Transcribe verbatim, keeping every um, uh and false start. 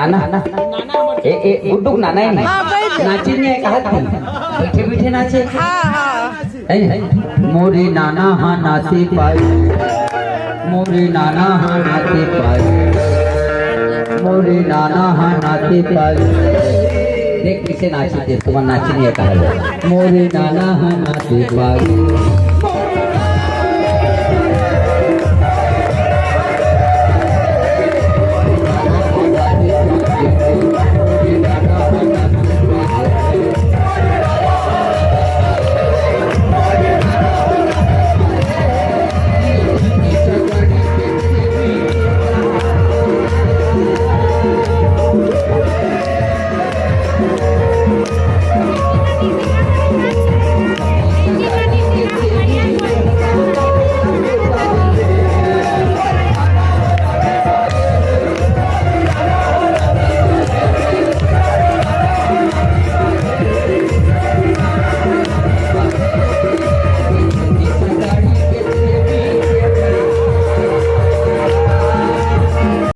नाना। ए, ए, गुड्डू के नाना ही नहीं। हाँ, बैठ। नाचिन नहीं कहा था। बैठे बैठे नाचे। हाँ, हाँ। ए, मोरे नाना हा नाचे पाए। मोरे नाना हा नाचे पाए। मोरे नाना हा नाचे पाए। देख कैसे नाची थे, तुम्हारा नाचिन नहीं कहा है। मोरे नाना हा नाचे पाए।